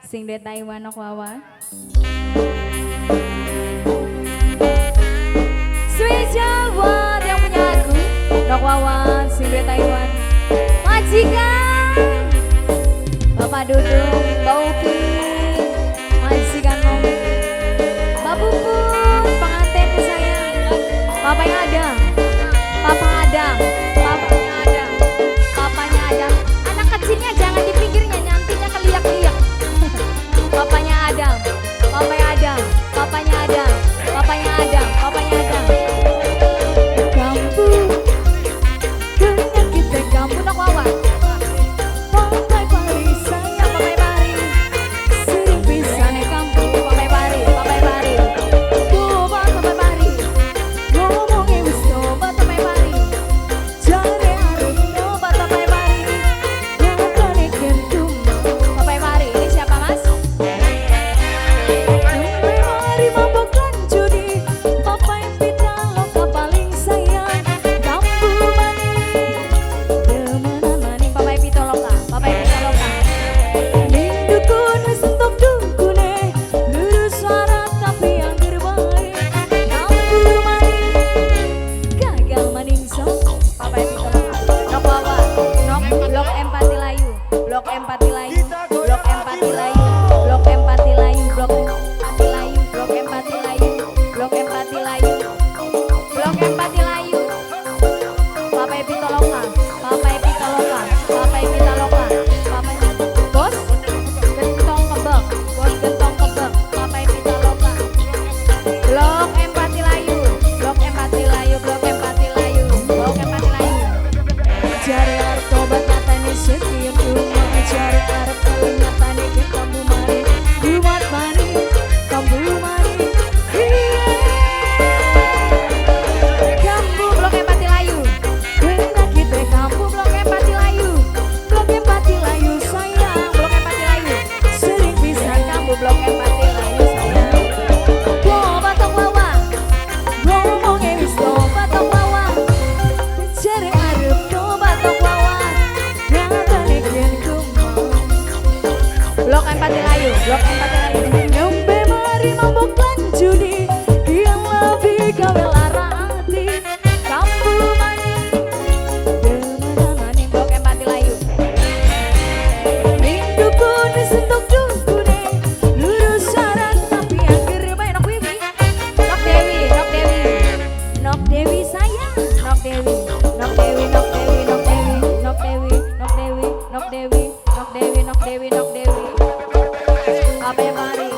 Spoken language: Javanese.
Sing duwe Taiwan nok Wawa. Sweet Jawa yang punya aku. Nok Wawa sing duwe Taiwan. Majikan. Bapak Dudung, Mbak Upi, majikan Om. Mbak Puput, pengantin sayang. Papanya ada. Papa ada. Papanya ada. Papanya ada. Anak kecilnya jangan di pinggirnya, nyantinya keliak-liak. Papanya ada. Papanya ada. Papanya ada. Papanya ada. Papanya ada. Kambu. Kena kita kambu nak Wawa. Papai pari sayang papai pari. Sering pisane kambu papai pari, papai pari. Tobat papai pari. Ngomongnya wis tobat papai pari. Jare arep tobat papai pari. Nyatane kentu papai pari. Ini siapa Mas? Nembe mari mabok lan judi. Papai Pitaloka paling sayang. Kambu maning. Demenan maning Papai Pitaloka, Papai Pitaloka. Ning dukun wis entuk dukune, lurus syarat tapi angger bae. Kambu maning, gagal maning sok Papai Pitaloka. Nok Wawa, nok Blok M Patilayu, Blok M Patilayu, Blok M Patilayu, Blok M Patilayu, Blok M Patilayu, Blok M Patilayu, Blok M Patilayu, Blok M Patilayu. Papai Pitaloka, Papai Pitaloka, Papai Pitaloka, Papai Bos Gentong Kebek, Bos Gentong Kebek, Papai Pitaloka. Blok M Patilayu, Blok M Patilayu, Blok M Patilayu, Blok M Patilayu. Jare arep tobat nyatane sekian rumah, jare arep eling nyatane ke kambu maning, kumat maning, kambu maning. Iya. Kambu Blok M Patilayu. Kena kita kambu Blok M Patilayu. Blok M Patilayu sayang, Blok M Patilayu. Sering pisan kambu Blok M Patilayu sayang. Tobat tok Wawa. Ngomongnya wis tobat tok Wawa. Jare arep tobat tok Wawa. Nyatane yen kumau. Blok M Patilayu, Blok M Patilayu. Nembe mari mabok lan judi, yang lebih gawe lara ati. Kambu maning, demenan maning Blok M Patilayu. Ning dukun wis entuk dukune, lurus syarat tapi angger bae nok Wiwi. Nok Dewi, Nok Dewi. Nok Dewi sayang, Nok Dewi, Nok Dewi, Nok Dewi, Nok Dewi, Nok Dewi, Nok Dewi, Nok Dewi, Nok Dewi, Nok Dewi, Nok Dewi. Papai Pari.